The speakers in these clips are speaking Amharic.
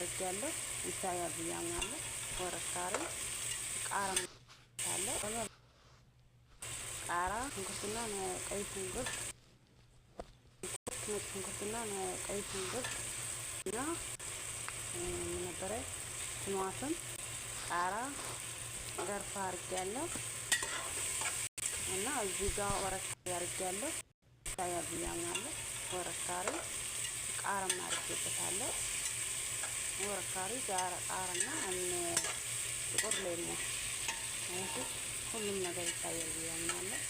ያለው ይታያል ብዬ አምናለሁ። ወረካሪ ቃራ አለ፣ ቃራ፣ ሽንኩርትና ቀይ ሽንኩርት፣ ነጭ ሽንኩርትና ቀይ ሽንኩርት እና ምን ነበረ፣ ቲማቲም፣ ቃራ፣ ገርፋ አድርጌያለሁ እና እዚህ ጋር ወረካሪ አድርጌያለሁ። ይታያል ብዬ አምናለሁ። ወረካሪ ቃራም አድርጌበታለሁ። ወረካሪ ቃራና ጥቁር ሌሞ ሁሉም ነገር ይታያል ብዬ አምናለሁ።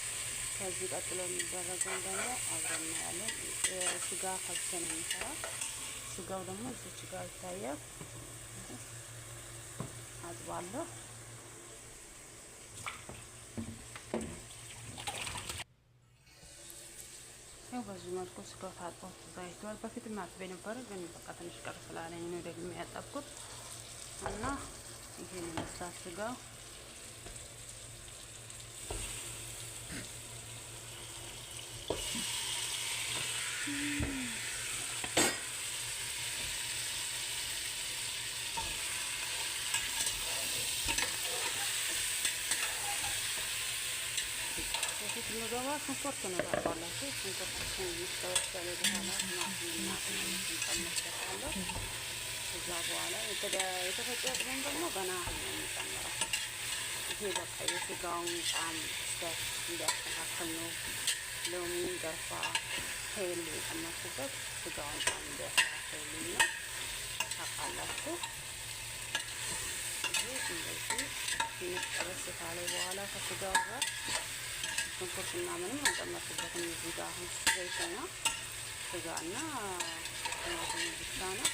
ከዚህ ቀጥሎ የሚደረገውን ደግሞ አብረን እናያለን። ስጋ ከብሰ ነው የሚሰራው። ስጋው ደግሞ እዚች ጋር ይታያል። አጥባለሁ። ያው በዚህ መልኩ ስጋው ታጥቦ ተዘጋጅቷል። በፊትም አጥቤ ነበረ፣ ግን በቃ ትንሽ ቀር ስላለኝ ነው ደግሞ ያጠብኩት እና ይሄን ይመስላል ስጋው። በፊት የምገባ ሽንኩርት ነው ታውቃላችሁ። ሽንኩርት ከበሰለ በኋላ ቲማቲምና ጨምርበታለሁ። ከዛ በኋላ የተፈጨ ቅመም ደግሞ ገና ነው የሚጨምረው። ይሄ በቃ የስጋውን ጣዕም እስከ እንዲያስተካክል ነው። ሎሚ፣ ገርፋ፣ ሄል የጨመርኩበት ስጋውን ጣዕም እንዲያስተካክልልኝ ነው። ታውቃላችሁ። ይሄ እንደዚህ ትንሽ ጠበስ ካለ በኋላ ከስጋው ጋር ሽንኩርትና ምንም አልጨመርኩበትም። እዚህ ጋር አሁን ዘይትና ስጋና ቲማቲም ብቻ ነው።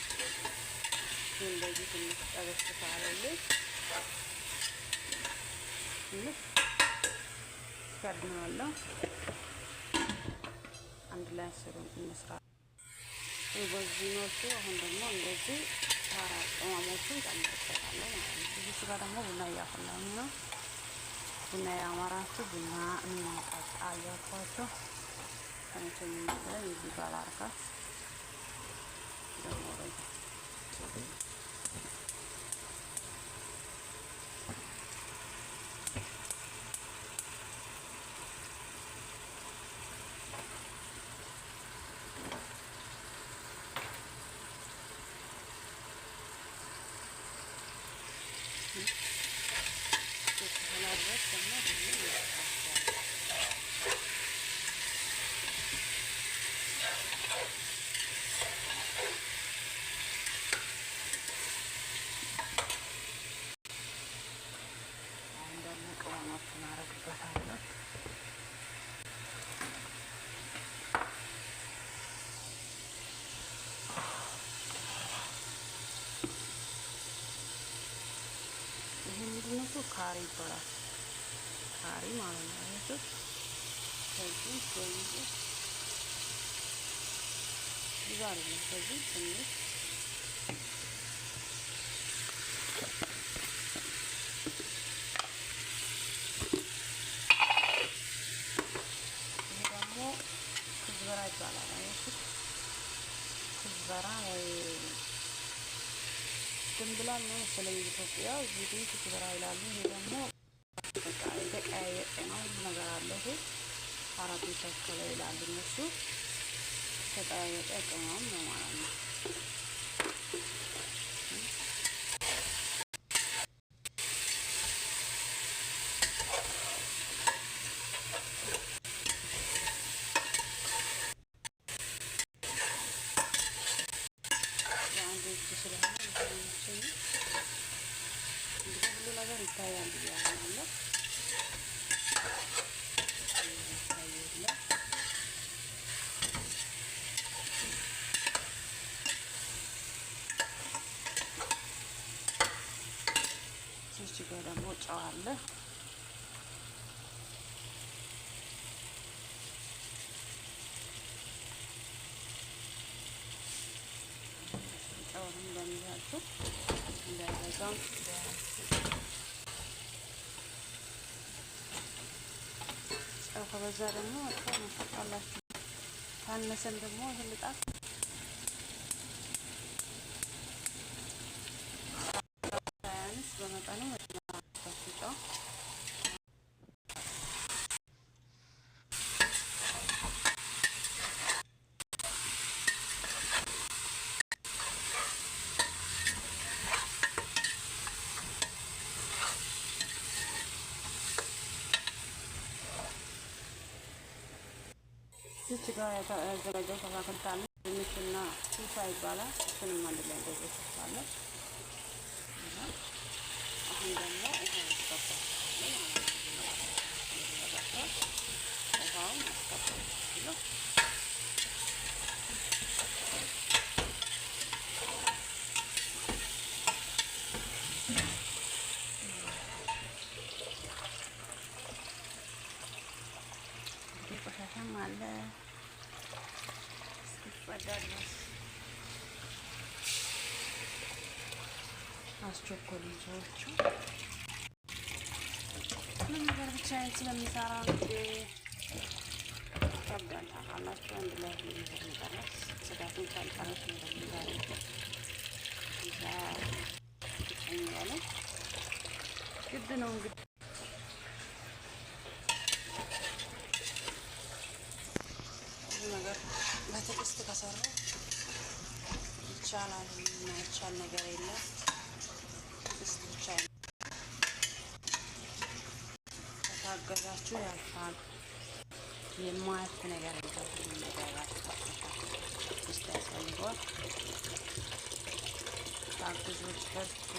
እንደዚህ ትንሽ ጠበስ ካለልኝ ትንሽ ከድነዋለሁ። አንድ ላይ ስሩን እንስራ። በዚህ መልኩ አሁን ደግሞ እንደዚህ ቅመሞቹን ጨምርበታለሁ ማለት ነው። እዚህ ጋር ደግሞ ቡና እያፈላሁኝ ነው። ቡና ያማራችሁ ቡና እንጠጣ እያልኳቸው ከመቼም የሚመስለኝ እዚህ ጋር ላርጋት ደግሞ ድረስ ደግሞ አሁን ደግሞ ቅመሞችን አደርግበታለሁ። ይሄ ምንድነው? ካሪ ይባላል። ካሪ ማለት ነው። አያችሁ? ከዚህ በዚህ ብዙ አይደለም። ከዚህ ትንሽ ይሄ ደግሞ ክዝበራ ይባላል። አያችሁ? ክዝበራ ወይ ድንብላል ነው መሰለኝ ኢትዮጵያ። እዚህ ግን ክዝበራ ይላሉ። ይሄ ደግሞ በቃ የተቀያየጠ ነው። ሁሉ ነገር አለ። ይሄ አራት ተከለ ይላሉ እነሱ። የተቀያየጠ ቅመም ነው ማለት ነው። የአንድ እጅ ስለሆነ እንግዲህ ሁሉ ነገር ይታያል ብዬ አምናለሁ። እዚህ ጋር ደግሞ ጨው አለ። ጨውንም በሚዛችሁ እንዳይበዛም ጨው ከበዛ ደግሞ መጥፎ ነው ታውቃላችሁ። ካነሰም ደግሞ ይልጣል። እዚች ጋር ያዘጋጀው አታክልት አለ። ድንችና ሱሳ ይባላል። እሱንም አንድ ላይ እንደዚህ ከትፋለሁ። አሁን ደግሞ ውሃ ያስገባል ማለት ነው። ውሃውን አስገባለሁ። እንግዲህ ቆሻሻም አለ እስኪጸዳ ድረስ አስቸኮሉኝ ሰዎቹ። ምን ነገር ብቻዬን ስለምሰራ እንግዲህ ይከብዳል ታውቃላችሁ። አንድ ላይ ሁሉ ነገር መጨረስ ጽዳቱን ሳልጨርስ ነው ደግሞ ዛሬ እዛ ያለ ግድ ነው እንግዲህ ብዙ ነገር በትዕግስት ከሰራው ይቻላል። የማይቻል ነገር የለም። ትዕግስት ብቻ ነው። ከታገዛችሁ ያልፋል። የማያልፍ ነገር የለም። ሁሉም ነገር ያልፋል። ትዕግስት ያስፈልገዋል። ታግዙት፣ በርቱ።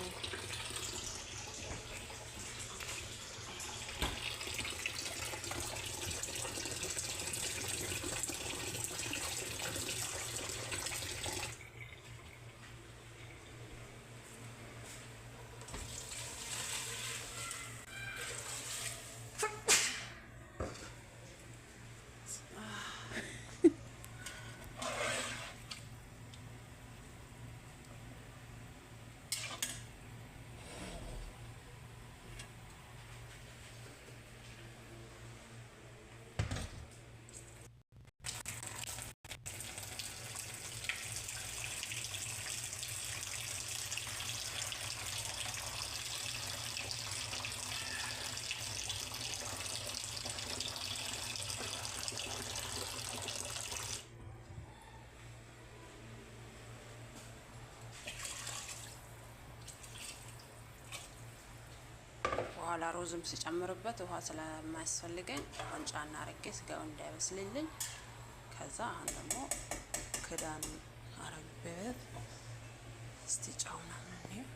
በኋላ ሮዝም ስጨምርበት ውሃ ስለማያስፈልገኝ ጫና አርጌ ስጋው እንዳይበስልልኝ። ከዛ አሁን ደግሞ ክዳን አረግበት። እስቲ ጨው ምናምን እንየው።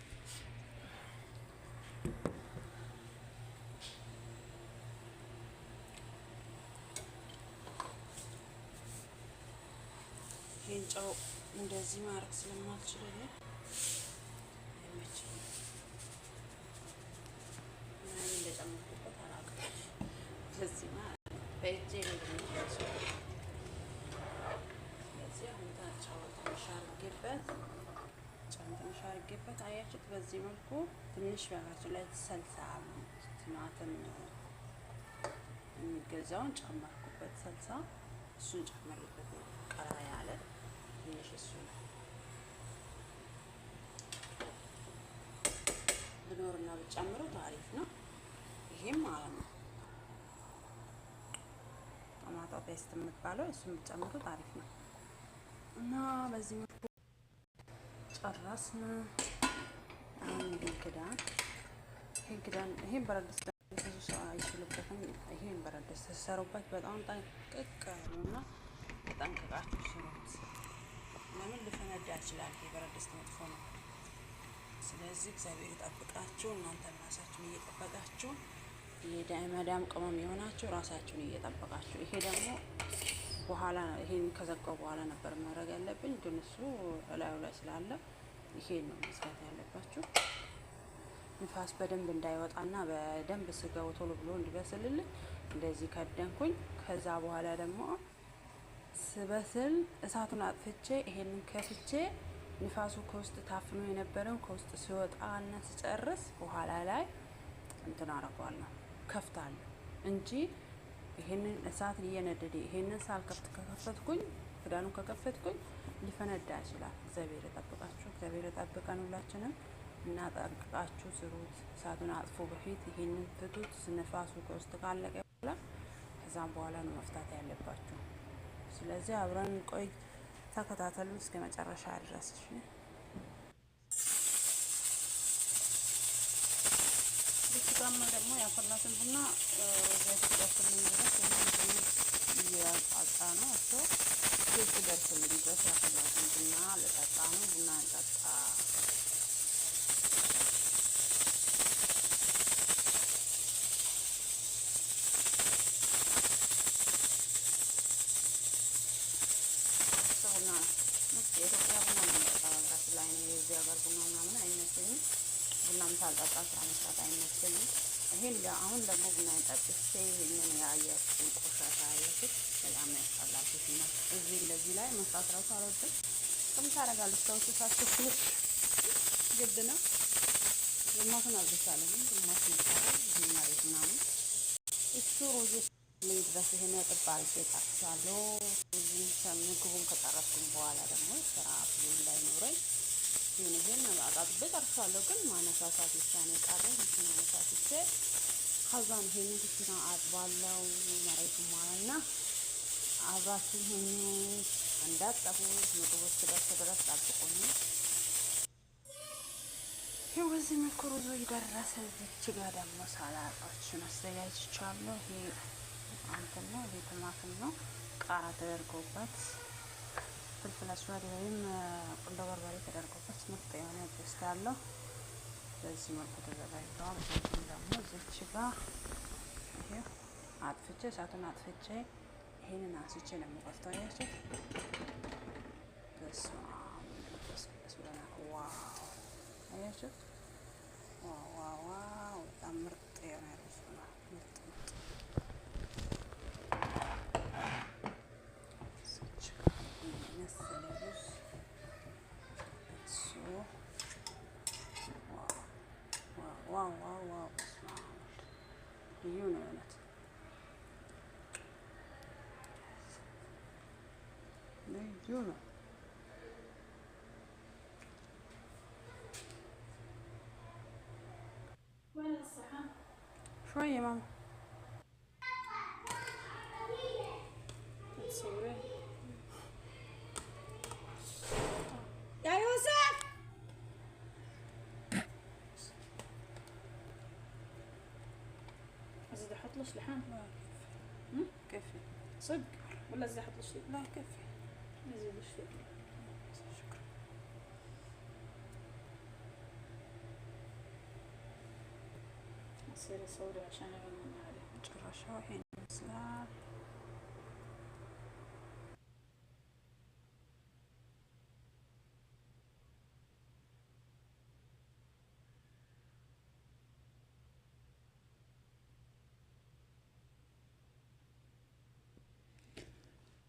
ይህን ጨው እንደዚህ ማድረግ ስለማልችል እኔ አይመቸኝም። ምን እንደጨመርኩበት አላውቅም። በዚህ ማለት ነው በእጄ ነው የሚመስለው። ስለዚህ አሁን ጨው ትንሽ አድርጌበት ጨው ትንሽ አድርጌበት አያችሁት። በዚህ መልኩ ትንሽ በራሱ ላይ ሰልሳ ቲማቲም የሚገዛውን ጨመርኩበት። ሰልሳ እሱን ጨመርኩበት ቀላ ያለ ትንሽ እሱ ብኖርና ብጨምሩት አሪፍ ነው። ይሄም ማለት ነው tomato paste የሚባለው እሱን ብጨምሩት አሪፍ ነው እና በዚህ መልኩ ጨረስን። አሁን ይሄን ክዳን ይሄን ክዳን ይሄን ብረት ድስት ብዙ ሰው አይችልበትም። ይሄን ብረት ድስት ስትሰሩበት በጣም ጠንቅቅ ነውና ተጠንቅቃችሁ ስሩት። ለምን ሊፈነዳ ይችላል። ይሄ ብረት ድስት መጥፎ ነው። ስለዚህ እግዚአብሔር ይጠብቃችሁ። እናንተም ራሳችሁን እየጠበቃችሁ የመዳም ቅመም የሆናችሁ ራሳችሁን እየጠበቃችሁ። ይሄ ደግሞ በኋላ ይሄን ከዘጋው በኋላ ነበር ማድረግ ያለብኝ፣ ግን እሱ እላዩ ላይ ስላለ ይሄን ነው መዝጋት ያለባችሁ። ንፋስ በደንብ እንዳይወጣና በደንብ ስጋው ቶሎ ብሎ እንዲበስልልኝ እንደዚህ ከደንኩኝ። ከዛ በኋላ ደግሞ ስበስል እሳቱን አጥፍቼ ይሄንን ከፍቼ ንፋሱ ከውስጥ ታፍኖ የነበረው ከውስጥ ሲወጣ እና ስጨርስ በኋላ ላይ እንትን አደርገዋለሁ ከፍታለሁ እንጂ ይሄንን እሳት እየነደደ ይሄንን ሳልከፍት ከከፈትኩኝ ክዳኑን ከከፈትኩኝ ሊፈነዳ ይችላል። እግዚአብሔር ይጠብቃችሁ፣ እግዚአብሔር ይጠብቀን ሁላችንም እና ጠንቅቃችሁ ስሩት። እሳቱን አጥፎ በፊት ይሄንን ፍቱት። ንፋሱ ከውስጥ ካለቀ በኋላ ከዛም በኋላ ነው መፍታት ያለባችሁ። ስለዚህ አብረን ቆይ፣ ተከታተሉ እስከ መጨረሻ ድረስ። እሺ ብርቱካን ደግሞ ያፈላትን ቡና ሮዛ እስኪደርስልኝ ድረስ እያንጣጣ ነው እሱ እስኪደርስልኝ ድረስ ያፈላሁትን ቡና ልጠጣ ነው። ቡና እንጠጣ። ቡና የኢትዮጵያ ቡና ነው የምጠጣው። በነገራችን ላይ እኔ የዚህ ሀገር ቡና ምናምን አይመቸኝም። ቡናም ሳልጠጣ ስራ መስራት አይመቸኝም። ይሄን አሁን ደግሞ ቡና ጠጥቼ ይሄንን የአየር ቆሻሻ ያየሁት በጣም ያስጠላል። ፊትና እዚህ እንደዚህ ላይ መስራት እራሱ አልወድም። ምን ታደርጋለች? ሰው ሲሳስብ ግድ ነው። ግማሹን አልተቻለም፣ ግማሽ ነው ይሄ መሬት ምናምን እሱ ሩዝ ድረስ ይሄን ጥብ አድርጌ ጨርሻለሁ። ምግቡን ከጨረስኩኝ በኋላ ደግሞ ስራ ብዙ እንዳይኖረኝ ይሄን አጣጥቤ ጨርሻለሁ። ግን ማነሳሳት ብቻ ነው የቀረኝ። እሱን አነሳስቼ ከዛን ይሄንን ኩሽና አጥባለሁ መሬቱ ማለት ነው። አብራችሁ ሁኑ፣ እንዳትጠፉ። ምግቡ እስኪደርስ ድረስ ጠብቁኝ። ይኸው በዚህ መልኩ ሩዙ እየደረሰ እዚች ጋር ደግሞ ሰላጣዎችን አዘጋጅቻለሁ። ይሄ እንትን ነው፣ ይሄ ቲማቲም ነው፣ ቃራ ተደርጎበት ፍልፍል አስዋድ ወይም ቁንዶ በርበሬ ተደርጎበት ምርጥ የሆነ taste አለው። በዚህ መልኩ ተዘጋጅተዋል። እዚህም ደግሞ እዚች ጋር ይሄ አጥፍቼ እሳቱን አጥፍቼ ይሄንን አንስቼ ነው የምከፍተው። አያችሁት? በስመ አብ መንፈስ ቅዱስ ብለናል። Wow! አያችሁት? Wow wow wow! በጣም ምርጥ የሆነ ሩዝ ነው። ምርጥ ምርጥ እዚች ጋር የመሰለ ሩዝ እሱ wow wow wow! በስመ አብ ልዩ ነው የእውነት ልዩ ነው። وين الصحن؟ شوية ماما تصوري يا يوسف ازيد احط له لحم؟ لا كفي. صدق ولا ازيد احط له شيء؟ لا كفي، ازيد شيء. شكرا. اصير اصوره عشان اعلم عليه. መጨረሻው ይሄን ይመስላል።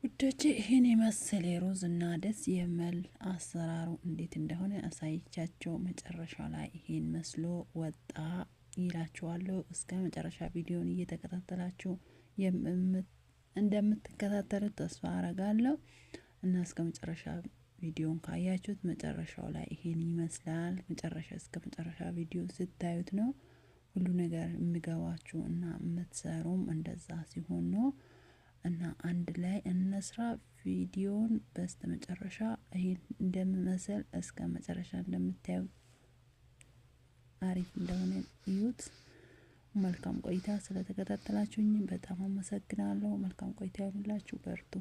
ውዶቼ ይህን የመሰለ ሩዝ እና ደስ የሚል አሰራሩ እንዴት እንደሆነ አሳይቻቸው መጨረሻ ላይ ይሄን መስሎ ወጣ ይላችኋለሁ። እስከ መጨረሻ ቪዲዮን እየተከታተላችሁ እንደምትከታተሉት ተስፋ አረጋለሁ እና እስከ መጨረሻ ቪዲዮን ካያችሁት መጨረሻው ላይ ይሄን ይመስላል። መጨረሻ እስከ መጨረሻ ቪዲዮ ስታዩት ነው ሁሉ ነገር የሚገባችሁ እና የምትሰሩም እንደዛ ሲሆን ነው። እና አንድ ላይ እንስራ። ቪዲዮን በስተመጨረሻ ይሄን እንደምመስል እስከ መጨረሻ እንደምታዩት አሪፍ እንደሆነ እዩት። መልካም ቆይታ። ስለተከታተላችሁኝ በጣም አመሰግናለሁ። መልካም ቆይታ ይሁንላችሁ። በርቱ።